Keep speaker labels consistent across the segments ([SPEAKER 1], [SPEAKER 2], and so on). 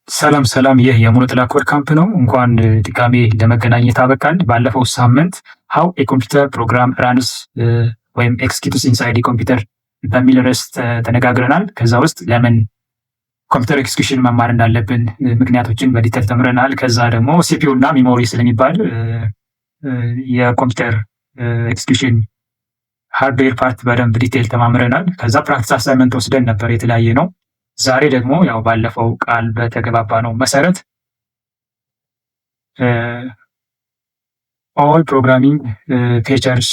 [SPEAKER 1] ሰላም ሰላም፣ ይህ የሙሉ ጥላ Code Camp ነው። እንኳን ድጋሜ ለመገናኘት አበቃን። ባለፈው ሳምንት how a computer program runs ወይም executes inside computer በሚል ርዕስ ተነጋግረናል። ከዛ ውስጥ ለምን computer execution መማር እንዳለብን ምክንያቶችን በ detail ተምረናል። ከዛ ደግሞ CPU እና memory ስለሚባል የ computer execution hardware part በደንብ detail ተማምረናል። ከዛ practice assignment ወስደን ነበር፣ የተለያየ ነው። ዛሬ ደግሞ ያው ባለፈው ቃል በተገባባነው መሰረት all programming features,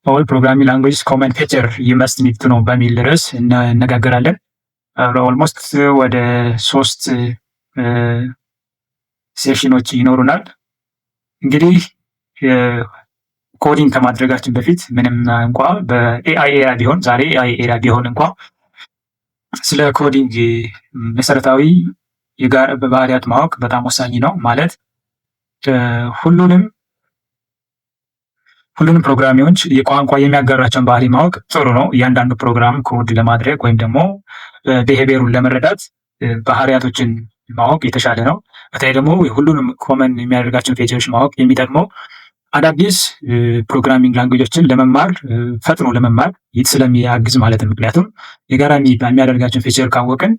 [SPEAKER 1] all programming language common feature you must need to know በሚል ርዕስ እንነጋገራለን። Almost ወደ ሶስት session ኦች ይኖሩናል። እንግዲህ coding ከማድረጋችን በፊት ምንም እንኳ በ AI era ቢሆን፣ ዛሬ AI era ቢሆን እንኳ፣ ስለ coding መሰረታዊ ባህሪያት ማወቅ በጣም ወሳኝ ነው። ማለት ሁሉንም programming ኦች የቋንቋ የሚያጋራቸውን ባህሪ ማወቅ ጥሩ ነው። እያንዳንዱ ፕሮግራም ኮድ ለማድረግ ወይም ደግሞ behavior ኡን ለመረዳት ባህሪያቶችን ማወቅ የተሻለ ነው። በተለይ ደግሞ ሁሉንም common የሚያደርጋቸውን feature ኦች ማወቅ የሚጠቅመው አዳዲስ programming language ኦችን ለመማር፣ ፈጥኖ ለመማር ስለሚያግዝ ማለት ነው። ምክንያቱም የጋራ የሚያደርጋቸውን feature ካወቅን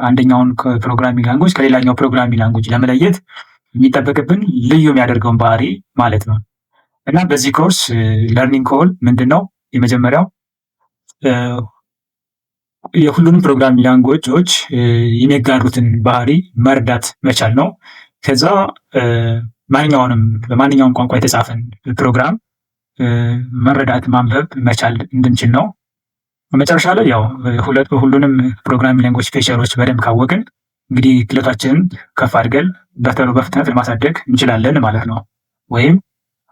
[SPEAKER 1] አንደኛውን programming language ከሌላኛው programming language ለመለየት የሚጠበቅብን ልዩ የሚያደርገውን ባህሪ ማለት ነው። እና በዚህ course learning goal ምንድን ነው? የመጀመሪያው የሁሉንም programming language ኦች የሚጋሩትን ባህሪ መረዳት መቻል ነው። ከዛ ማንኛውንም በማንኛውም ቋንቋ የተጻፈን ፕሮግራም መረዳት፣ ማንበብ መቻል እንድንችል ነው። መጨረሻ ላይ ያው ሁሉንም programming language feature ኦች በደንብ ካወቅን እንግዲህ ክህሎታችንን ከፍ አድርገን በቶሎ በፍጥነት ለማሳደግ እንችላለን ማለት ነው። ወይም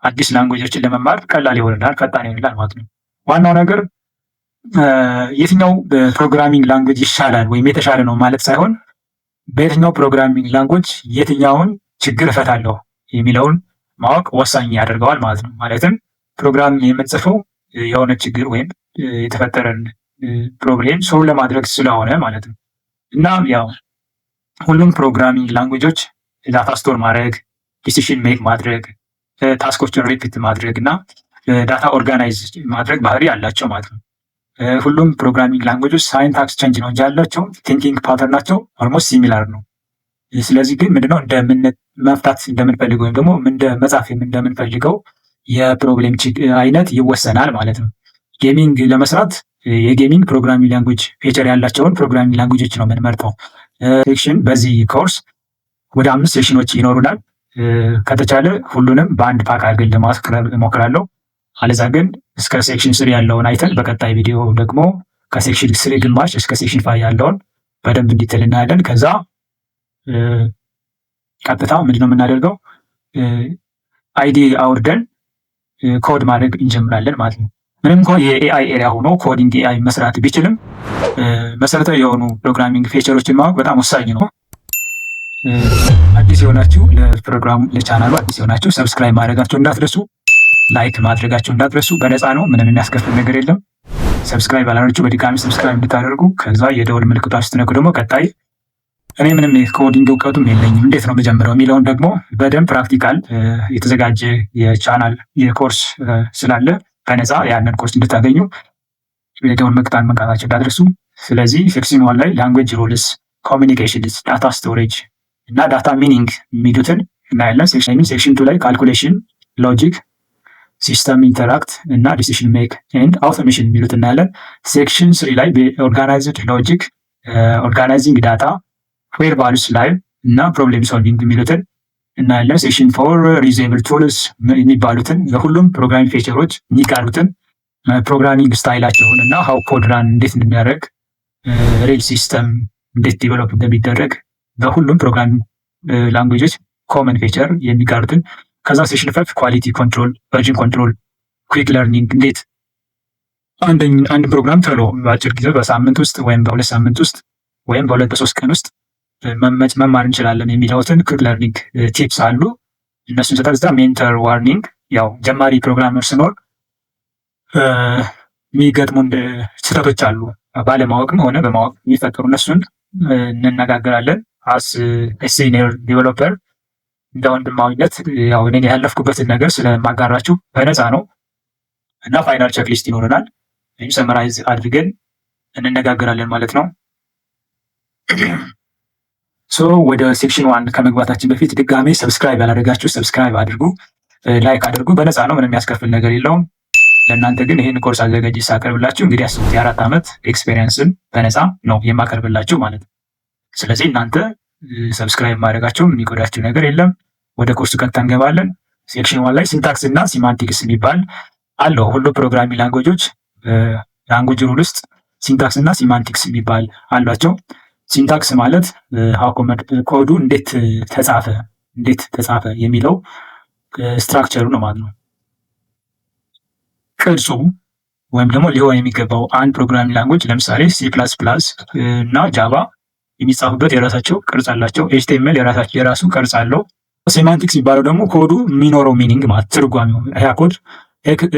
[SPEAKER 1] አዲስ language ኦችን ለመማር ቀላል ይሆንልናል፣ ፈጣን ይሆንልናል ማለት ነው። ዋናው ነገር የትኛው programming language ይሻላል ወይም የተሻለ ነው ማለት ሳይሆን በየትኛው programming language የትኛውን ችግር እፈታለሁ የሚለውን ማወቅ ወሳኝ ያደርገዋል ማለት ነው። ማለትም ፕሮግራም የምንጽፈው የሆነ ችግር ወይም የተፈጠረን problem solve ለማድረግ ስለሆነ ማለት ነው። እና ያው ሁሉም programming language ኦች data store ማድረግ፣ decision make ማድረግ፣ task ኦችን repeat ማድረግ እና data organize ማድረግ ባህሪ አላቸው ማለት ነው። ሁሉም programming language ኦች syntax change ነው እንጂ ያላቸው thinking pattern ኣቸው almost similar ነው። ስለዚህ ግን ምንድነው እንደምን መፍታት እንደምንፈልገው ወይም ደግሞ እንደ መጻፍ እንደምንፈልገው የ problem አይነት ይወሰናል ማለት ነው። Gaming ለመስራት የ gaming programming language feature ያላቸውን programming language ኦች ነው የምንመርጠው። Section በዚህ ኮርስ ወደ አምስት session ኦች ይኖሩናል። ከተቻለ ሁሉንም በአንድ pack አድርገን ለማቅረብ እሞክራለሁ። አለዛ ግን እስከ section 3 ያለውን አይተን በቀጣይ ቪዲዮ ደግሞ ከ section 3 ግማሽ እስከ section 5 ያለውን በደንብ in detail እናያለን። ከዛ ቀጥታ ምንድነው የምናደርገው? IDE አውርደን ኮድ ማድረግ እንጀምራለን ማለት ነው። ምንም እንኳን የ AI era ሆኖ coding AI መስራት ቢችልም መሰረታዊ የሆኑ programming feature ኦችን ማወቅ በጣም ወሳኝ ነው። አዲስ የሆናችሁ ለፕሮግራሙ፣ ለቻናሉ አዲስ የሆናችሁ subscribe ማድረጋችሁ እንዳትረሱ፣ like ማድረጋችሁ እንዳትረሱ። በነፃ ነው፣ ምንም የሚያስከፍል ነገር የለም። Subscribe ያላደረጋችሁ በድጋሚ subscribe እንድታደርጉ፣ ከዛ የደወል ምልክቷን ስትነኩ ደግሞ ቀጣይ እኔ ምንም የ coding እውቀቱም የለኝም፣ እንዴት ነው መጀመሪያው የሚለውን ደግሞ በደንብ practical የተዘጋጀ የቻናል የኮርስ ስላለ በነፃ ያንን ኮርስ እንድታገኙ የደወል ምልክቷን መንካታችሁ እንዳትረሱ። ስለዚህ section 1 ላይ language rules፣ communications፣ data storage እና data meaning የሚሉትን እናያለን። Section 2 ላይ calculation፣ logic፣ system interact እና decision make and automation የሚሉት እናያለን። Section 3 ላይ organized logic፣ organizing data፣ where values lie እና problem solving የሚሉትን እናያለን። Section 4 reusable tools የሚባሉትን፣ ለሁሉም programming feature ኦች የሚጋሩትን programming style ኣቸውን እና how code run እንዴት እንደሚያደርግ፣ real system እንዴት develop እንደሚደረግ፣ በሁሉም programming language ኦች common feature የሚጋሩትን። ከዛ section 5 quality control፣ version control፣ quick learning፣ እንዴት አንድ ፕሮግራም ቶሎ በአጭር ጊዜ በሳምንት ውስጥ ወይም በ2 ሳምንት ውስጥ ወይም በ2 በ3 ቀን ውስጥ መማር እንችላለን የሚለውትን quick learning tips አሉ። እነሱን ሰጣ። እዛ mentor warning፣ ያው ጀማሪ programmer ስኖር የሚገጥሙን ስህተቶች አሉ፣ ባለማወቅም ሆነ በማወቅ የሚፈጠሩ፣ እነሱን እንነጋገራለን። As senior developer እንደ ወንድማዊነት ያው እኔን ያለፍኩበትን ነገር ስለማጋራችሁ በነፃ ነው። እና final checklist ይኖረናል፣ ወይም summarize አድርገን እንነጋገራለን ማለት ነው። So ወደ section one ከመግባታችን በፊት ድጋሜ subscribe ያላደረጋችሁ subscribe አድርጉ፣ like አድርጉ። በነፃ ነው፣ ምንም የሚያስከፍል ነገር የለውም። ለእናንተ ግን ይህን ኮርስ አዘጋጅ ሳቀርብላችሁ እንግዲህ አስቡት፣ የ4 ዓመት experience ን በነፃ ነው የማቀርብላችሁ ማለት ነው። ስለዚህ እናንተ subscribe ማድረጋችሁ የሚጎዳችሁ ነገር የለም። ወደ ኮርሱ ቀጥታ እንገባለን። Section one ላይ syntax እና semantics የሚባል አለው። ሁሉ programming language ኦች language rule ውስጥ syntax እና semantics የሚባል አሏቸው። Syntax ማለት ኮዱ እንዴት ተጻፈ የሚለው structure ኡ ነው ማለት ነው። ቅርጹ ወይም ደግሞ ሊሆን የሚገባው አንድ programming language ለምሳሌ C++ እና Java የሚጻፉበት የራሳቸው ቅርጽ አላቸው። HTML የራሱ ቅርጽ አለው። Semantics የሚባለው ደግሞ ኮዱ የሚኖረው meaning ማለት ትርጓሜው፣ ያ code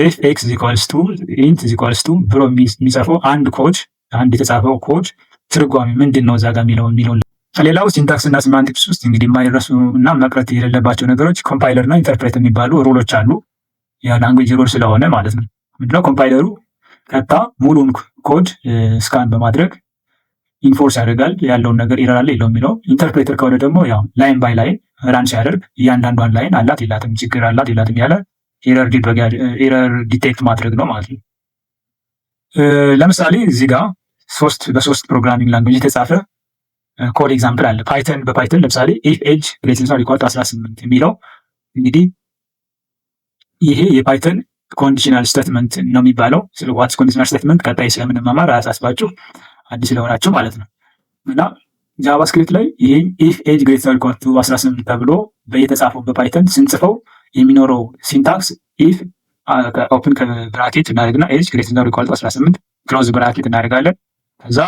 [SPEAKER 1] if x equals to int equals to ብሎ የሚጽፈው አንድ ኮድ፣ አንድ የተጻፈው ኮድ ትርጓሜ ምንድን ነው እዛ ጋር የሚለው። ሌላው syntax እና semantics ውስጥ እንግዲህ የማይረሱ እና መቅረት የሌለባቸው ነገሮች compiler እና interpreter የሚባሉ role ኦች አሉ። ያ language role ስለሆነ ማለት ነው። ምንድነው፣ compiler ኡ ቀጥታ ሙሉን code scan በማድረግ enforce ያደርጋል፣ ያለውን ነገር error አለ የለው የሚለው። Interpreter ከሆነ ደግሞ ያው line by line run ሲያደርግ እያንዳንዷን line አላት የላትም፣ ችግር አላት የላትም ያለ error detect ማድረግ ነው ማለት ነው። ለምሳሌ እዚህ ጋር በሶስት programming language የተጻፈ code example አለ። Python፣ በ Python ለምሳሌ if age greater than equal to 18 የሚለው እንግዲህ ይሄ የ Python conditional statement ነው የሚባለው። ስለ what's conditional statement ቀጣይ ስለምንማማር አያሳስባችሁ፣ አዲስ ስለሆናችሁ ማለት ነው። እና JavaScript ላይ ይሄ if age greater than equal to 18 ተብሎ የተጻፈው በ Python ስንጽፈው የሚኖረው syntax if open bracket እናደርግና age greater than equal to 18 close bracket እናደርጋለን። ከዛ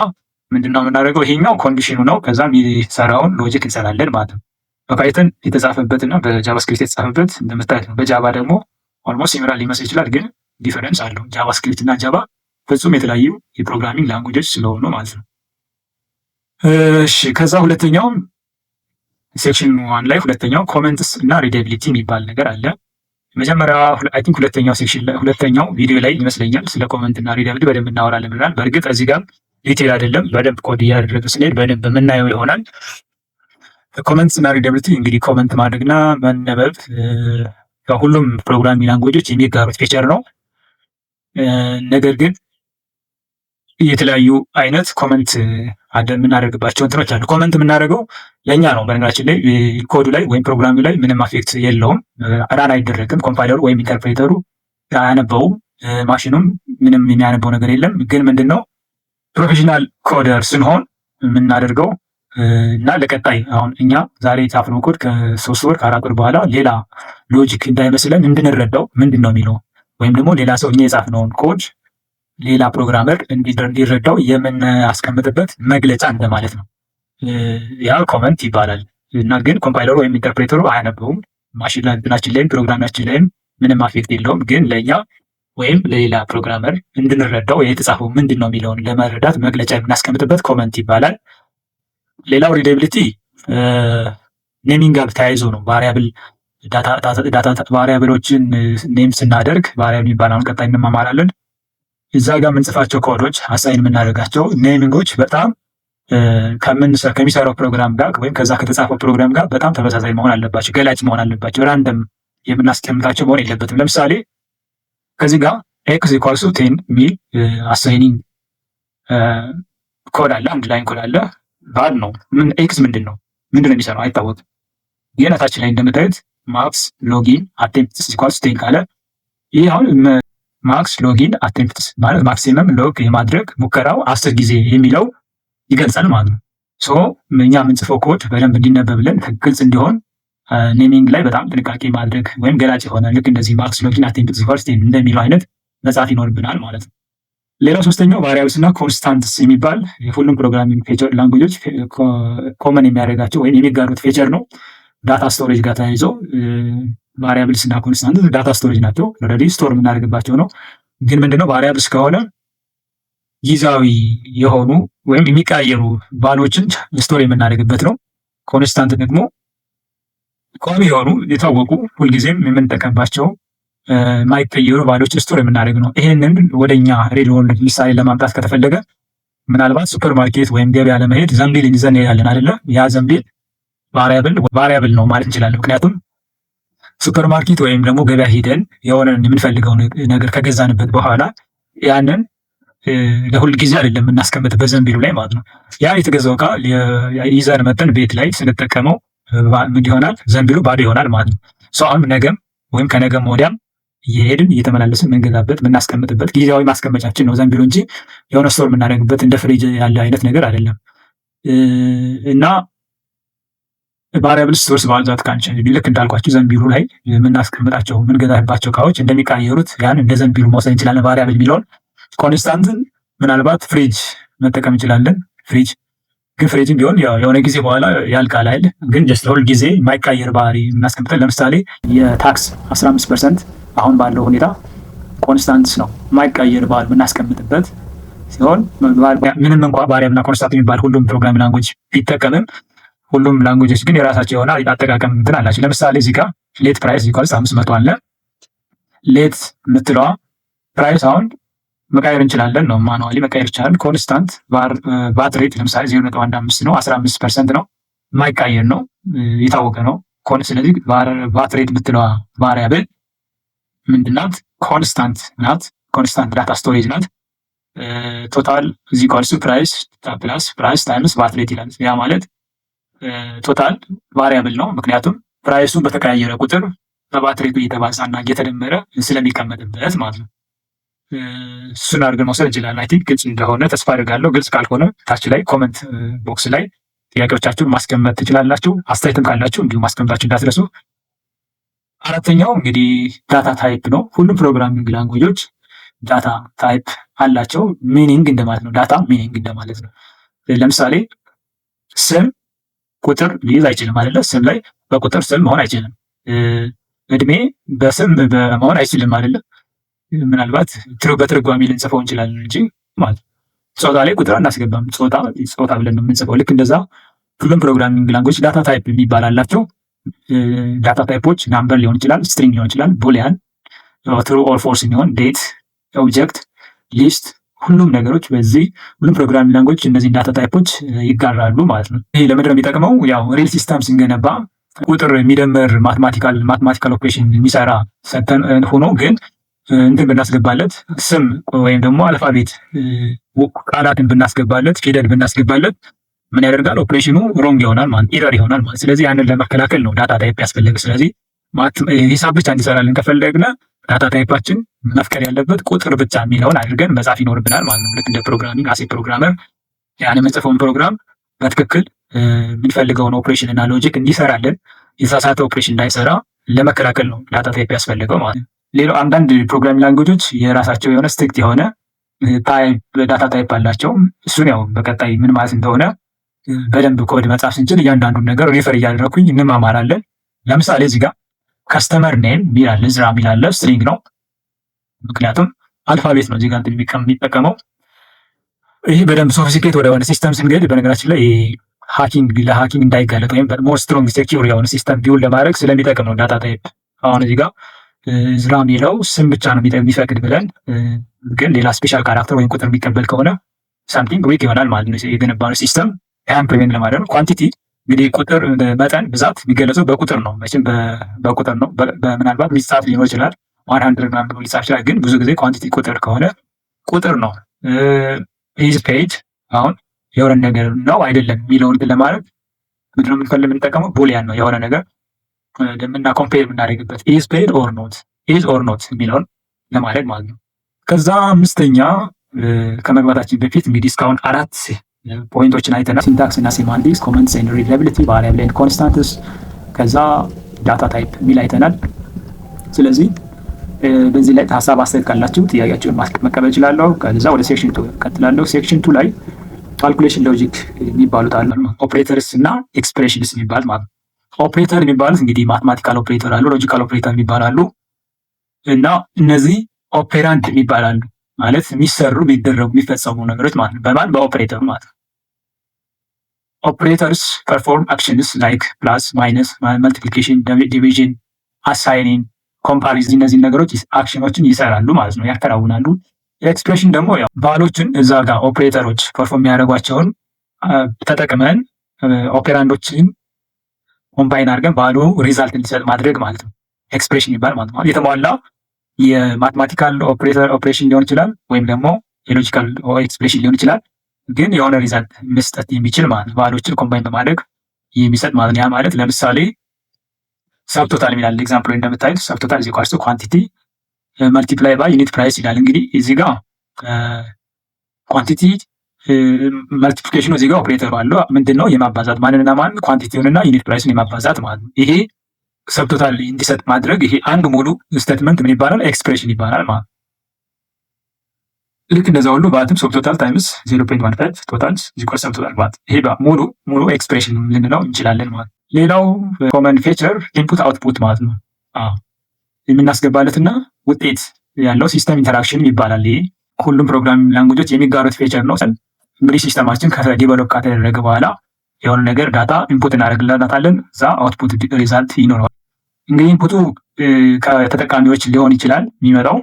[SPEAKER 1] ምንድነው የምናደርገው? ይሄኛው condition ኑ ነው። ከዛ የሚሰራውን logic እንሰራለን ማለት ነው። በ Python የተጻፈበት እና በ JavaScript የተጻፈበት እንደምታዩት ነው። በ Java ደግሞ almost similar ሊመስል ይችላል፣ ግን difference አለው። JavaScript እና Java ፍጹም የተለያዩ የ programming language ኦች ስለሆኑ ማለት ነው። እሺ፣ ከዛ ሁለተኛው section one ላይ ሁለተኛው comments እና readability የሚባል ነገር አለ። መጀመሪያ I think ሁለተኛው section ላይ፣ ሁለተኛው ቪዲዮ ላይ ይመስለኛል ስለ comment እና readability በደንብ እናወራለን ብለናል። በእርግጥ እዚህ ጋር detail አይደለም፣ በደንብ ኮድ እያደረግን ስንሄድ በደንብ የምናየው ይሆናል። Comments እና readability እንግዲህ comment ማድረግና መነበብ ከሁሉም programming language ኦች የሚጋሩት feature ነው። ነገር ግን የተለያዩ አይነት comment የምናደርግባቸው እንትኖች አሉ። Comment የምናደርገው ለእኛ ነው። በነገራችን ላይ ኮዱ ላይ ወይም ፕሮግራሙ ላይ ምንም affect የለውም። Run አይደረግም። Compiler ኡ ወይም interpreter ኡ አያነበውም። ማሽኑም ምንም የሚያነበው ነገር የለም። ግን ምንድን ነው፣ professional coder ስንሆን የምናደርገው እና ለቀጣይ አሁን እኛ ዛሬ የጻፍነው ኮድ ከ3 ወር ከ4 ወር በኋላ ሌላ logic እንዳይመስለን እንድንረዳው ምንድን ነው የሚለው፣ ወይም ደግሞ ሌላ ሰው እኛ የጻፍነውን ኮድ ሌላ programmer እንዲረዳው የምናስቀምጥበት መግለጫ እንደማለት ነው። ያ comment ይባላል። እና ግን compiler ኡ ወይም interpreter ኡ አያነበውም። ማሽን እንትናችን ላይም ፕሮግራማችን ላይም ምንም affect የለውም። ግን ለእኛ ወይም ለሌላ programmer እንድንረዳው የተጻፈው ምንድን ነው የሚለውን ለመረዳት መግለጫ የምናስቀምጥበት comment ይባላል። ሌላው readability naming ጋር ተያይዞ ነው። Variable data variable ኦችን name ስናደርግ፣ variable የሚባል አሁን ቀጣይ እንማማራለን። እዛ ጋር የምንጽፋቸው code ኦች፣ assign የምናደርጋቸው naming ኦች በጣም ከሚሰራው ፕሮግራም ጋር ወይም ከዛ ከተጻፈው ፕሮግራም ጋር በጣም ተመሳሳይ መሆን አለባቸው፣ ገላጭ መሆን አለባቸው። Random የምናስቀምጣቸው መሆን የለበትም። ለምሳሌ ከዚህ ጋር x equals to 10 ሚል assigning code አለ፣ አንድ line code አለ። ባድ ነው። ምን x ምንድን ነው የሚሰራው አይታወቅም። ግን ታች ላይ እንደምታዩት max login attempts equals 10 ካለ ይህ አሁን max login attempts ማለት maximum log የማድረግ ሙከራው 10 ጊዜ የሚለው ይገልጻል ማለት ነው። So እኛ የምንጽፈው ኮድ በደንብ እንዲነበብልን፣ ግልጽ እንዲሆን naming ላይ በጣም ጥንቃቄ ማድረግ ወይም ገላጭ የሆነ ልክ እንደዚህ max login attempts equals 10 እንደሚለው አይነት መጻፍ ይኖርብናል ማለት ነው። ሌላው ሶስተኛው variables እና constants የሚባል የሁሉም programming feature language ኦች common የሚያደርጋቸው ወይም የሚጋሩት feature ነው። Data storage ጋር ተያይዞ variables እና constant data storage ናቸው። Already store የምናደርግባቸው ነው። ግን ምንድነው፣ variables ከሆነ ጊዜያዊ የሆኑ ወይም የሚቀያየሩ value ዎችን store የምናደርግበት ነው። Constant ደግሞ ቋሚ የሆኑ፣ የታወቁ፣ ሁልጊዜም የምንጠቀምባቸው የማይቀየሩ value ዎችን store የምናደርግ ነው። ይሄንን ወደኛ real world ምሳሌ ለማምጣት ከተፈለገ ምናልባት ሱፐር ማርኬት ወይም ገበያ ለመሄድ ዘንቢል ይዘን እንሄዳለን አይደለ? ያ ዘንቢል variable ነው ማለት እንችላለን። ምክንያቱም ሱፐር ማርኬት ወይም ደግሞ ገበያ ሂደን የሆነን የምንፈልገውን ነገር ከገዛንበት በኋላ ያንን ለሁል ጊዜ አይደለም የምናስቀምጥበት ዘንቢሉ ላይ ማለት ነው። ያ የተገዛው እቃ ይዘን መጥተን ቤት ላይ ስንጠቀመው ምን ይሆናል? ዘንቢሉ ባዶ ይሆናል ማለት ነው። So አሁን ነገም ወይም ከነገም ወዲያም እየሄድን እየተመላለስን የምንገዛበት፣ የምናስቀምጥበት ጊዜያዊ ማስቀመጫችን ነው ዘንቢሉ እንጂ የሆነ store የምናደርግበት እንደ ፍሪጅ ያለ አይነት ነገር አይደለም። እና variable stores value that can change፣ ልክ እንዳልኳችሁ ዘንቢሉ ላይ የምናስቀምጣቸው፣ የምንገዛባቸው እቃዎች እንደሚቀያየሩት ያን እንደ ዘንቢሉ መውሰድ እንችላለን። Variable የሚለውን constant ን ምናልባት ፍሪጅ መጠቀም እንችላለን። ፍሪጅ ግን ፍሪጅም ቢሆን የሆነ ጊዜ በኋላ ያልቃል አይደል? ግን just ለሁል ጊዜ የማይቀየር ባህሪ የምናስቀምጠን ለምሳሌ የ tax 15% አሁን ባለው ሁኔታ constants ነው፣ የማይቀየር ባህሪ የምናስቀምጥበት ሲሆን ምንም እንኳ variable እና constant የሚባል ሁሉም programming language ቢጠቀምም ሁሉም language ኦች ግን የራሳቸው የሆነ አጠቃቀም እንትን አላቸው። ለምሳሌ እዚህ ጋር let price equals 500 አለ። Let የምትለዋ price አሁን መቀየር እንችላለን ነው፣ manually መቀየር ይቻላል። Constant VAT rate ለምሳሌ 0.15 ነው፣ 15% ነው፣ የማይቀየር ነው፣ የታወቀ ነው። ስለዚህ VAT rate የምትለዋ variable ምንድናት? Constant ናት። Constant data storage ናት። Total is equals to price plus price times VAT rate ይላል። ያ ማለት total variable ነው። ምክንያቱም price ኡ በተቀያየረ ቁጥር በ VAT rate ኡ እየተባዛና እየተደመረ ስለሚቀመጥበት ማለት ነው። እሱን አድርገን መውሰድ እንችላለን። I think ግልጽ እንደሆነ ተስፋ አድርጋለሁ። ግልጽ ካልሆነ ታች ላይ comment box ላይ ጥያቄዎቻችሁን ማስቀመጥ ትችላላችሁ። አስተያየትም ካላችሁ እንዲሁ ማስቀመጣችሁ እንዳትረሱ። አራተኛው እንግዲህ data type ነው። ሁሉም programming language ኦች data type አላቸው። Meaning እንደማለት ነው። Data meaning እንደማለት ነው። ለምሳሌ ስም ቁጥር ሊይዝ አይችልም አይደለ? ስም ላይ በቁጥር ስም መሆን አይችልም። እድሜ በስም መሆን አይችልም አይደለ? ምናልባት በትርጓሜ ልንጽፈው እንችላለን እንጂ ማለት ነው። ጾታ ላይ ቁጥር አናስገባም። ጾታ ጾታ ብለን ነው የምንጽፈው። ልክ እንደዛ ሁሉም programming language data type የሚባል አላቸው። Data type ኦች number ሊሆን ይችላል፣ string ሊሆን ይችላል፣ boolean፣ true or false የሚሆን፣ date፣ object፣ list፣ ሁሉም ነገሮች በዚህ ሁሉም programming language እነዚህን data type ኦች ይጋራሉ ማለት ነው። ይሄ ለምንድን ነው የሚጠቅመው? ያው real system ስንገነባ ቁጥር የሚደምር mathematical operation የሚሰራ ሰተን ሆኖ ግን እንትን ብናስገባለት፣ ስም ወይም ደግሞ alphabet ቃላትን ብናስገባለት፣ ፊደል ብናስገባለት ምን ያደርጋል? Operation ኑ wrong ይሆናል ማለት፣ error ይሆናል ማለት። ስለዚህ ያንን ለመከላከል ነው data type ያስፈለገ። ስለዚህ ሂሳብ ብቻ እንዲሰራልን ከፈለግነ data type ኣችን መፍቀድ ያለበት ቁጥር ብቻ የሚለውን አድርገን መጻፍ ይኖርብናል ማለት ነው። ልክ እንደ programming as a programmer ያን የምንጽፈውን ፕሮግራም በትክክል የምንፈልገውን ኦፕሬሽን እና logic እንዲሰራልን፣ የተሳሳተ ኦፕሬሽን እንዳይሰራ ለመከላከል ነው data type ያስፈልገው ማለት ነው። ሌላው አንዳንድ programming language ኦች የራሳቸው የሆነ strict የሆነ data type አላቸው። እሱን ያው በቀጣይ ምን ማለት እንደሆነ በደንብ ኮድ መጻፍ ስንችል እያንዳንዱን ነገር refer እያደረኩኝ እንማማራለን። ለምሳሌ እዚህ ጋር customer name ሚል አለ፣ እዝራ ሚል አለ፣ string ነው። ምክንያቱም alphabet ነው እዚህ ጋር የሚጠቀመው። ይህ በደንብ sophisticate ወደሆነ system ስንሄድ በነገራችን ላይ hacking ለ hacking እንዳይጋለጥ ወይም more strong secure የሆነ system build ለማድረግ ስለሚጠቅም ነው data type። አሁን እዚህ ጋር እዝራ የሚለው ስም ብቻ ነው የሚፈቅድ ብለን ግን ሌላ special character ወይም ቁጥር የሚቀበል ከሆነ something weak ይሆናል ማለት ነው የገነባነው system። ያን prevent ለማድረግ ነው። Quantity እንግዲህ ቁጥር፣ መጠን፣ ብዛት የሚገለጸው በቁጥር ነው። መቼም በቁጥር ነው። ምናልባት የሚጻፍ ሊኖር ይችላል፣ 100 ምናምን ብሎ ሊጻፍ ይችላል። ግን ብዙ ጊዜ quantity ቁጥር ከሆነ ቁጥር ነው። Is paid አሁን የሆነ ነገር ነው አይደለም የሚለውን ለማድረግ ምንድነው የምንፈልግ የምንጠቀመው boolean ነው። የሆነ ነገር ምና compare የምናደርግበት is paid or not፣ is or not የሚለውን ለማድረግ ማለት ነው። ከዛ አምስተኛ ከመግባታችን በፊት እንግዲህ እስካሁን አራት point ኦችን አይተናል። Syntax እና semantics፣ comments and readability፣ variable and constants፣ ከዛ data type የሚል አይተናል። ስለዚህ በዚህ ላይ ሀሳብ አስተያየት ካላችሁ ጥያቄያችሁን መቀበል እችላለሁ። ከዛ ወደ section two እቀጥላለሁ። Section two ላይ calculation logic የሚባሉት አሉ። Operators እና expressions የሚባል ማለት ነው። ኦፕሬተር የሚባሉት እንግዲህ mathematical operator አሉ፣ logical operator የሚባሉ አሉ እና እነዚህ Operand የሚባላሉ ማለት የሚሰሩ፣ የሚደረጉ፣ የሚፈጸሙ ነገሮች ማለት ነው። በማን? በኦፕሬተሩ ማለት ነው። Operators perform actions like plus፣ minus፣ multiplication፣ division፣ assigning፣ comparison፣ እነዚህን ነገሮች action ኖችን ይሰራሉ ማለት ነው፣ ያከናውናሉ። Expression ደግሞ ያው value ዎችን እዛ ጋር operator ኦች perform የሚያደርጓቸውን ተጠቅመን operand ኦችን combine አድርገን value result እንዲሰጥ ማድረግ ማለት ነው። Expression ይባል ማለት ነው። የተሟላ የ mathematical operator operation ሊሆን ይችላል ወይም ደግሞ የ logical expression ሊሆን ይችላል። ግን የሆነ result መስጠት የሚችል ማለት ነው። Value ዎችን combine በማድረግ የሚሰጥ ማለት ነው። ያ ማለት ለምሳሌ subtotal የሚላል example እንደምታዩት subtotal is equals to quantity multiply by unit price ይላል። እንግዲህ እዚህ ጋር quantity multiplication ኑ እዚህ ጋር ኦፕሬተሩ አለው። ምንድን ነው? የማባዛት፣ ማንንና ማን? Quantity ውንና unit price ኡን የማባዛት ማለት ነው። ይሄ subtotal እንዲሰጥ ማድረግ ይሄ አንድ ሙሉ statement ምን ይባላል? Expression ይባላል ማለት ነው። ልክ እንደዛ ሁሉ VAT ም subtotal times 0.15 total equal subtotal VAT፣ ይሄ ሙሉ ሙሉ expression ልንለው እንችላለን ማለት ነው። ሌላው common feature input output ማለት ነው። የምናስገባለትና ውጤት ያለው system interaction ይባላል። ይሄ ሁሉም programming language ኦች የሚጋሩት feature ነው። እንግዲህ system ኣችን ከ develop ከተደረገ በኋላ የሆነ ነገር data input እናደርግለታለን፣ እዛ output result ይኖረዋል። እንግዲህ input ኡ ከተጠቃሚዎች ሊሆን ይችላል የሚመጣው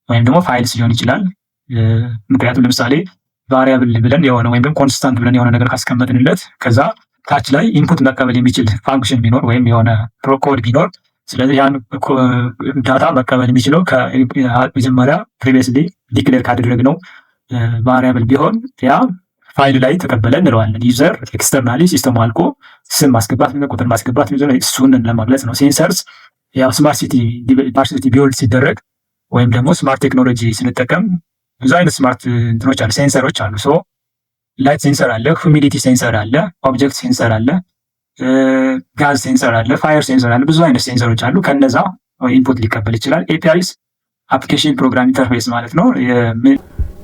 [SPEAKER 1] ወይም ደግሞ files ሊሆን ይችላል። ምክንያቱም ለምሳሌ variable ብለን የሆነ ወይም ደግሞ constant ብለን የሆነ ነገር ካስቀመጥንለት ከዛ ታች ላይ input መቀበል የሚችል function ቢኖር ወይም የሆነ ኮድ ቢኖር፣ ስለዚህ ያን data መቀበል የሚችለው ከመጀመሪያ previously declare ካደረግነው variable ቢሆን ያ ፋይል ላይ ተቀበለ እንለዋለን። User externally system ኡ አልቆ ስም ማስገባት፣ ቁጥር ማስገባት እሱን ለመግለጽ ነው። Sensors ያው smart city build ሲደረግ ወይም ደግሞ smart technology ስንጠቀም ብዙ አይነት smart እንትኖች አሉ፣ sensor ኦች አሉ። So light sensor አለ፣ humidity sensor አለ፣ object sensor አለ፣ gas sensor አለ፣ fire sensor አለ፣ ብዙ አይነት sensor ኦች አሉ። ከነዛ input ሊቀበል ይችላል። APIs application program interface ማለት ነው።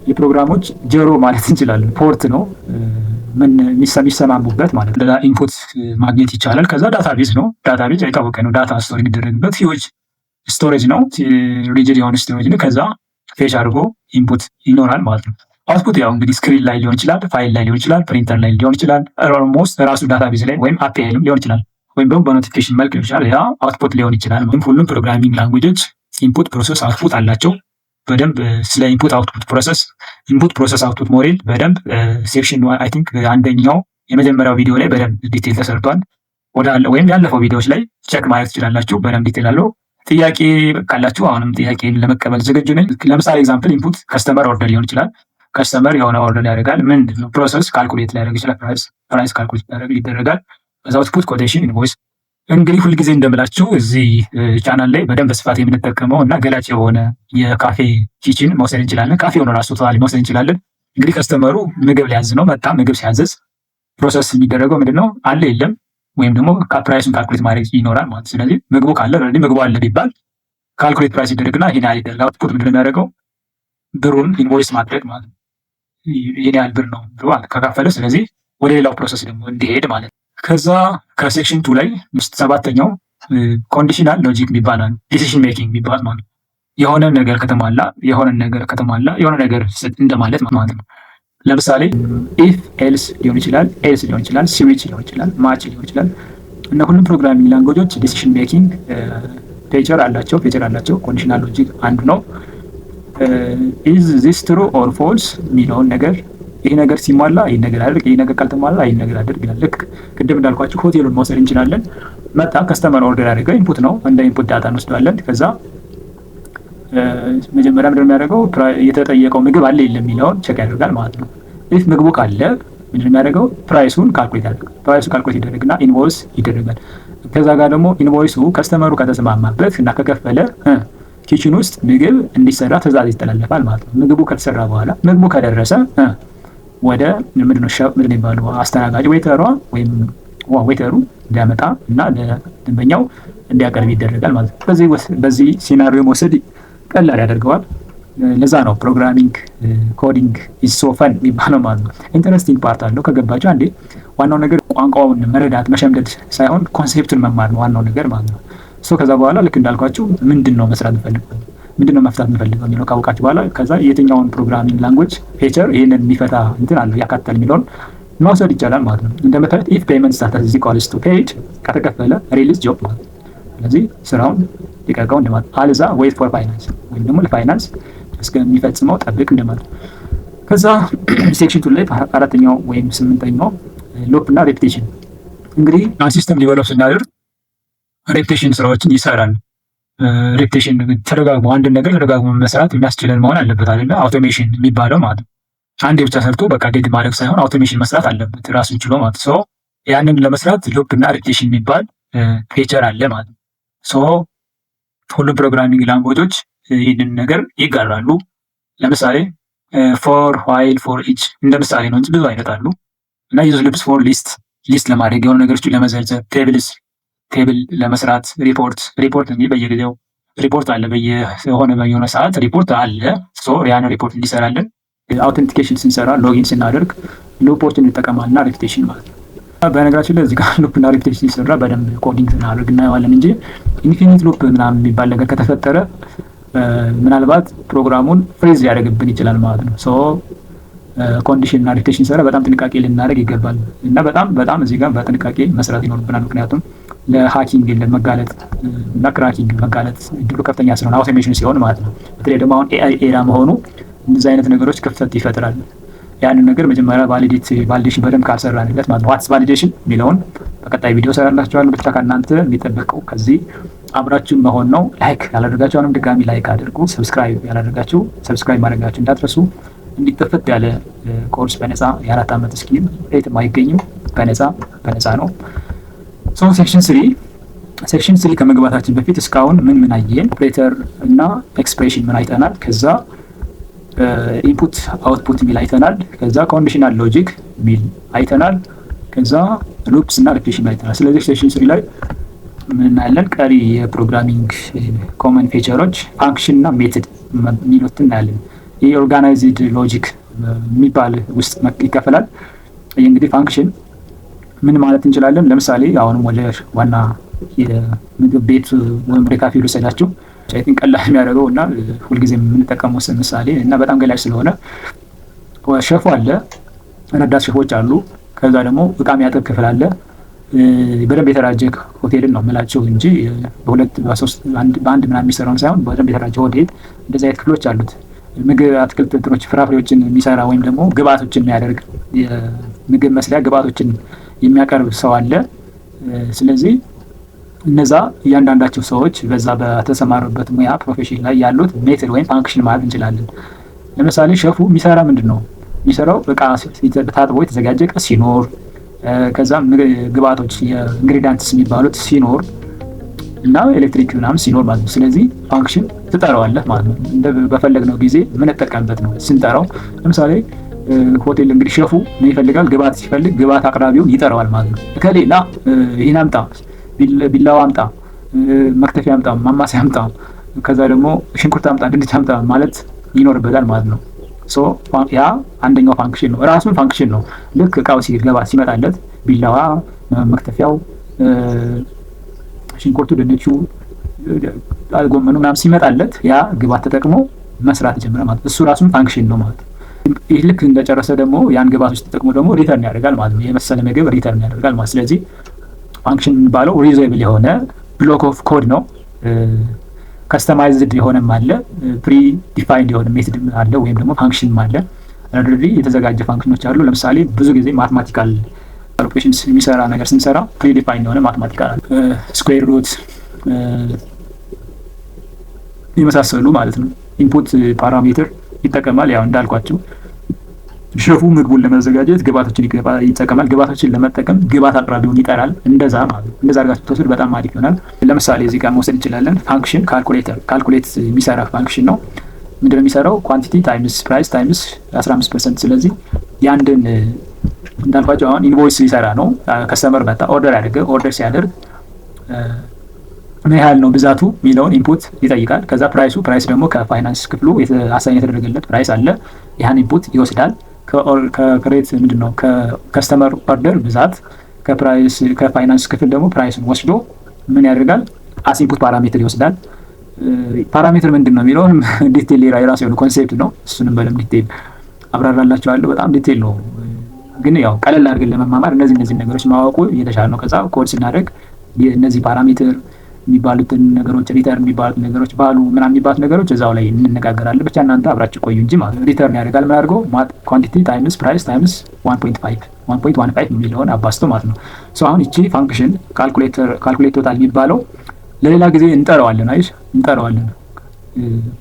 [SPEAKER 1] የፕሮግራሞች ጆሮ ማለት እንችላለን። Port ነው ምን የሚሰማሙበት ማለት ነው። Input ማግኘት ይቻላል። ከዛ database ነው። Database የታወቀ ነው። Data store የሚደረግበት huge storage ነው። Rigid የሆነ storage ነው። ከዛ fetch አድርጎ input ይኖራል ማለት ነው። Output ያው እንግዲህ screen ላይ ሊሆን ይችላል፣ ፋይል ላይ ሊሆን ይችላል፣ ፕሪንተር ላይ ሊሆን ይችላል፣ almost ራሱ database ላይ ወይም API ሊሆን ይችላል፣ ወይም ደግሞ በ notification መልክ ሊሆን ይችላል። ያ output ሊሆን ይችላል። ሁሉም programming language ኦች input፣ process፣ output አላቸው። በደንብ ስለ input output process፣ input process output model በደንብ section I think አንደኛው የመጀመሪያው ቪዲዮ ላይ በደንብ detail ተሰርቷል። ወደ ወይም ያለፈው ቪዲዮዎች ላይ check ማድረግ ትችላላችሁ። በደንብ detail አለው። ጥያቄ ካላችሁ አሁንም ጥያቄ ለመቀበል ዝግጁ ነኝ። ለምሳሌ example input customer order ሊሆን ይችላል። Customer የሆነ order ያደርጋል። ምንድን ነው process? Calculate ሊያደርግ ይችላል። Price calculate ይደረጋል። በዛ output quotation፣ invoice። እንግዲህ ሁልጊዜ እንደምላችሁ እዚህ ቻናል ላይ በደንብ በስፋት የምንጠቀመው እና ገላጭ የሆነ የካፌ kitchen መውሰድ እንችላለን። ካፌውን ራሱ totally መውሰድ እንችላለን። እንግዲህ customer ኡ ምግብ ሊያዝ ነው መጣ። ምግብ ሲያዘዝ process የሚደረገው ምንድነው? አለ የለም ወይም ደግሞ price ኡን calculate ማድረግ ይኖራል ማለት። ስለዚህ ምግቡ ካለ፣ already ምግቡ አለ ቢባል calculate price ይደረግና ይሄን ያህል ይደረግ። Output ምንድነው የሚያደርገው? ብሩን invoice ማድረግ ማለት ነው። ይሄን ያህል ብር ነው ብሎ ከከፈለ ስለዚህ ወደ ሌላው process ደግሞ እንዲሄድ ማለት ነው። ከዛ ከ section 2 ላይ ሰባተኛው conditional logic የሚባል፣ decision making የሚባል ማለት ነው። የሆነ ነገር ከተሟላ፣ የሆነ ነገር ከተሟላ የሆነ ነገር እንደማለት ማለት ነው። ለምሳሌ if else ሊሆን ይችላል፣ else ሊሆን ይችላል፣ switch ሊሆን ይችላል፣ match ሊሆን ይችላል። እና ሁሉም programming language ኦች decision making feature አላቸው። Conditional logic አንዱ ነው። Is this true or false የሚለውን ነገር፣ ይህ ነገር ሲሟላ ይህ ነገር አድርግ፣ ይህ ነገር ካልተሟላ ይህ ነገር አድርግ ይላል። ልክ ቅድም እንዳልኳችሁ ሆቴሉን መውሰድ እንችላለን። መጣ customer order ያደረገ input ነው፣ እንደ input data እንወስደዋለን። ከዛ መጀመሪያ ምንድን ነው የሚያደርገው? የተጠየቀው ምግብ አለ የለም የሚለውን check ያደርጋል ማለት ነው። If ምግቡ ካለ ምንድን ነው የሚያደርገው? Price ኡን calculate ያደርጋል። Price ኡ calculate ይደረግና invoice ይደረጋል። ከዛ ጋር ደግሞ invoice ኡ customer ኡ ከተስማማበት እና ከከፈለ kitchen ውስጥ ምግብ እንዲሰራ ትዕዛዝ ይተላለፋል ማለት ነው። ምግቡ ከተሰራ በኋላ፣ ምግቡ ከደረሰ ወደ ምንድነው የሚባለው አስተናጋጅ waiter ሯ ወይም waiter ኡ እንዲያመጣ እና ለደንበኛው እንዲያቀርብ ይደረጋል ማለት ነው። በዚህ scenario መውሰድ ቀላል ያደርገዋል። ለዛ ነው programming coding is so fun የሚባለው ማለት ነው። Interesting part አለው ከገባቸው አንዴ። ዋናው ነገር ቋንቋውን መረዳት መሸምደድ ሳይሆን concept ኡን መማር ነው ዋናው ነገር ማለት ነው። So ከዛ በኋላ ልክ እንዳልኳችሁ ምንድን ነው መስራት እንፈልገው ምንድነው መፍታት የምፈልገው የሚለው ካወቃችሁ በኋላ ከዛ የትኛውን programming language feature ይህንን የሚፈታ እንትን አለው ያካትታል የሚለውን መውሰድ ይቻላል ማለት ነው። እንደምታዩት if payment status is equals to paid፣ ከተከፈለ release job ማለት ነው። ስለዚህ ስራውን ልቀቀው እንደማለት፣ አለዛ wait for finance ወይም ደግሞ ለፋይናንስ እስከሚፈጽመው ጠብቅ እንደማለት ነው። ከዛ section 2 ላይ አራተኛው ወይም ስምንተኛው loop እና repetition። እንግዲህ system develop ስናደርግ repetition ስራዎችን ይሰራል። Repetition ተደጋግሞ አንድን ነገር ተደጋግሞ መስራት የሚያስችለን መሆን አለበት አይደለ? Automation የሚባለው ማለት ነው። አንዴ ብቻ ሰርቶ በቃ dead ማድረግ ሳይሆን automation መስራት አለበት ራሱን ችሎ ማለት። So ያንን ለመስራት loop እና repetition የሚባል feature አለ ማለት ነው። So ሁሉም programming language ኦች ይህንን ነገር ይጋራሉ። ለምሳሌ for፣ while፣ for each እንደ ምሳሌ ነው እንጂ ብዙ አይነት አሉ። እና use loops for list፣ list ለማድረግ፣ የሆኑ ነገሮችን ለመዘርዘር፣ tables፣ table ለመስራት፣ ሪፖርት፣ ሪፖርት እንግዲህ በየጊዜው ሪፖርት አለ፣ በየሆነ በየሆነ ሰዓት ሪፖርት አለ። So ያን ሪፖርት እንዲሰራልን authentication ስንሰራ፣ login ስናደርግ loop ኦችን እንጠቀማለን እና repetition ማለት ነው። በነገራችን ላይ እዚህ ጋር loop እና repetition ሲሰራ በደንብ coding ስናደርግ እናየዋለን እንጂ infinite loop ምናምን የሚባል ነገር ከተፈጠረ ምናልባት ፕሮግራሙን freeze ሊያደርግብን ይችላል ማለት ነው። So condition እና repetition ሲሰራ በጣም ጥንቃቄ ልናደርግ ይገባል እና በጣም በጣም እዚህ ጋር በጥንቃቄ መስራት ይኖርብናል። ምክንያቱም ለ hacking ለመጋለጥ እና cracking መጋለጥ እድሉ ከፍተኛ ስለሆነ automation ሲሆን ማለት ነው። በተለይ ደግሞ አሁን AI era መሆኑ እንደዚህ አይነት ነገሮች ክፍተት ይፈጥራል። ያንን ነገር መጀመሪያ validation በደንብ ካልሰራንለት ማለት ነው። What's validation የሚለውን በቀጣይ ቪዲዮ ሰራላችኋለሁ። ብቻ ከእናንተ የሚጠበቀው ከዚህ አብራችሁን መሆን ነው። Like ያላደረጋችሁ አሁንም ድጋሚ like አድርጉ። Subscribe ያላደረጋችሁ subscribe ማድረጋችሁ እንዳትረሱ። እንዲከፈት ያለ ኮርስ በነፃ፣ የ4 ዓመት skill የትም አይገኝም። በነፃ በነፃ ነው። So section 3 ከመግባታችን በፊት እስካሁን ምን ምን አየን? ኦፕሬተር እና expression ምን አይተናል። ከዛ input output የሚል አይተናል። ከዛ conditional logic የሚል አይተናል። ከዛ loops እና repetition አይተናል። ስለዚህ section 3 ላይ ምን እናያለን? ቀሪ የ programming common feature ኦች function እና method የሚሉት እናያለን። ይህ organized logic የሚባል ውስጥ ይከፈላል። ይህ እንግዲህ function ምን ማለት እንችላለን? ለምሳሌ አሁንም ወደ ዋና የምግብ ቤት ወይም ወደ ካፌ ልውሰዳችሁ። I think ቀላል የሚያደርገው እና ሁልጊዜ የምንጠቀመው ምሳሌ እና በጣም ገላጭ ስለሆነ ሸፉ አለ፣ ረዳት ሸፎች አሉ። ከዛ ደግሞ እቃ የሚያጥብ ክፍል አለ። በደንብ የተደራጀ ሆቴልን ነው የምላቸው እንጂ በሁለት በሶስት በአንድ ምናምን የሚሰራውን ሳይሆን በደንብ የተደራጀ ሆቴል እንደዚህ አይነት ክፍሎች አሉት። ምግብ፣ አትክልት እንትኖች፣ ፍራፍሬዎችን የሚሰራ ወይም ደግሞ ግብአቶችን የሚያደርግ፣ የምግብ መስሪያ ግብአቶችን የሚያቀርብ ሰው አለ። ስለዚህ እነዛ እያንዳንዳቸው ሰዎች በዛ በተሰማሩበት ሙያ profession ላይ ያሉት method ወይም function ማለት እንችላለን። ለምሳሌ ሸፉ የሚሰራ ምንድን ነው የሚሰራው? እቃ ታጥቦ የተዘጋጀ እቃ ሲኖር፣ ከዛ ግብአቶች የ ingredients የሚባሉት ሲኖር እና ኤሌክትሪክ ምናምን ሲኖር ማለት ነው። ስለዚህ function ትጠራዋለህ ማለት ነው። እንደ በፈለግነው ጊዜ የምንጠቀምበት ነው ስንጠራው። ለምሳሌ ሆቴል እንግዲህ ሸፉ ምን ይፈልጋል? ግብአት ሲፈልግ ግብአት አቅራቢውን ይጠራዋል ማለት ነው። እከሌ ና፣ ይህን አምጣ፣ ቢላዋ አምጣ፣ መክተፊያ አምጣ፣ ማማሰያ አምጣ፣ ከዛ ደግሞ ሽንኩርት አምጣ፣ ድንች አምጣ ማለት ይኖርበታል ማለት ነው። So ያ አንደኛው function ነው። ራሱን function ነው። ልክ እቃው ሲገባ ሲመጣለት ቢላዋ፣ መክተፊያው፣ ሽንኩርቱ፣ ድንቹ፣ ጎመኑ ምናምን ሲመጣለት ያ ግብአት ተጠቅሞ መስራት ይጀምራል ማለት ነው። እሱ ራሱን function ነው ማለት ነው። ይህ ልክ እንደጨረሰ ደግሞ ያን ግብአቶች ተጠቅሞ ደግሞ return ያደርጋል ማለት ነው። የመሰለ ምግብ return ያደርጋል ማለት። ስለዚህ function የሚባለው reusable የሆነ block of code ነው። Customized የሆነም አለ፣ predefined የሆነ method አለ፣ ወይም ደግሞ function ም አለ። Already የተዘጋጀ function ኖች አሉ። ለምሳሌ ብዙ ጊዜ mathematical operations የሚሰራ ነገር ስንሰራ predefined የሆነ mathematical square root የመሳሰሉ ማለት ነው። Input parameter ይጠቀማል። ያው እንዳልኳቸው ሸፉ ምግቡን ለማዘጋጀት ግብአቶችን ይጠቀማል። ግብአቶችን ለመጠቀም ግብአት አቅራቢውን ይጠራል። እንደዛ ማለት ነው። እንደዛ አድርጋችሁ ብትወስዱ በጣም አሪፍ ይሆናል። ለምሳሌ እዚህ ጋር መውሰድ እንችላለን። Function calculator፣ calculate የሚሰራ function ነው። ምንድነው የሚሰራው? Quantity times price times 15%። ስለዚህ የአንድን እንዳልኳቸው አሁን invoice ሊሰራ ነው። Customer መጣ፣ order ያደርገ order ሲያደርግ ምን ያህል ነው ብዛቱ የሚለውን input ይጠይቃል። ከዛ price ኡ፣ price ደግሞ ከፋይናንስ ክፍሉ assign የተደረገለት price አለ። ያን input ይወስዳል። ከ create ምንድን ነው ከ customer order ብዛት ከ price ከፋይናንስ ክፍል ደግሞ price ኡን ወስዶ ምን ያደርጋል? As input parameter ይወስዳል። Parameter ምንድን ነው የሚለውን detail የራሱ የሆነ concept ነው። እሱንም በደንብ detail አብራራላችኋለሁ። በጣም detail ነው፣ ግን ያው ቀለል አድርገን ለመማማር እነዚህ ነገሮች ማወቁ እየተሻለ ነው። ከዛ ኮድ ስናደርግ እነዚህ parameter የሚባሉትን ነገሮች፣ return የሚባሉትን ነገሮች፣ value ምናምን የሚባሉት ነገሮች እዛው ላይ እንነጋገራለን። ብቻ እናንተ አብራችሁ ቆዩ እንጂ ማለት ነው። Return ያደርጋል ምን አድርጎ? Quantity times price times 1.5፣ 1.15 የሚለውን አባዝቶ ማለት ነው። So አሁን ይቺ function calculate total የሚባለው ለሌላ ጊዜ እንጠራዋለን። አይሽ እንጠራዋለን።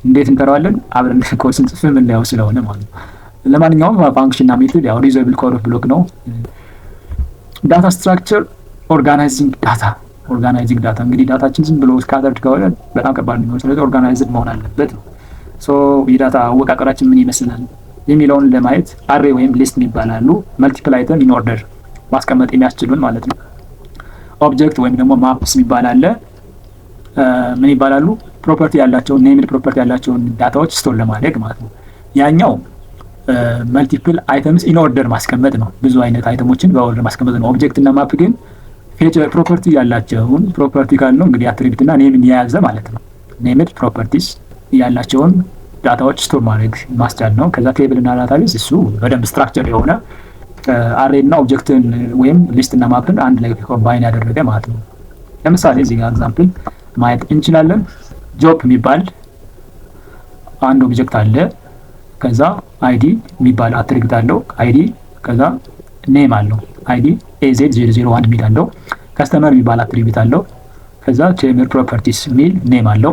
[SPEAKER 1] እንዴት እንጠራዋለን? አብረን ኮድ ስንጽፍ የምናየው ስለሆነ ማለት ነው። ለማንኛውም function እና method ያው reusable code block ነው። Data structure organizing data። Organizing data እንግዲህ ዳታችን ዝም ብሎ scattered ከሆነ በጣም ከባድ ነው። ስለዚህ organized መሆን አለበት ነው። So የ data አወቃቀራችን ምን ይመስላል የሚለውን ለማየት array ወይም list የሚባላሉ፣ multiple item in order ማስቀመጥ የሚያስችሉን ማለት ነው። Object ወይም ደግሞ maps የሚባል አለ። ምን ይባላሉ? Property ያላቸውን፣ named property ያላቸውን ዳታዎች store ለማድረግ ማለት ነው። ያኛው multiple items in order ማስቀመጥ ነው። ብዙ አይነት item ኦችን በ order ማስቀመጥ ነው። Object እና map ግን feature property ያላቸውን፣ property ካልነው እንግዲህ attribute እና name ን የያዘ ማለት ነው። Named properties ያላቸውን ዳታዎች store ማድረግ ማስቻል ነው። ከዛ table እና database እሱ በደንብ structure የሆነ array እና object ን ወይም list እና map ን አንድ ላይ combine ያደረገ ማለት ነው። ለምሳሌ እዚህ ጋር example ማየት እንችላለን። Job የሚባል አንድ object አለ። ከዛ ID የሚባል attribute አለው። ID ከዛ name አለው። ID AZ 001 የሚል አለው። Customer የሚባል attribute አለው። ከዛ ቴምር properties የሚል name አለው።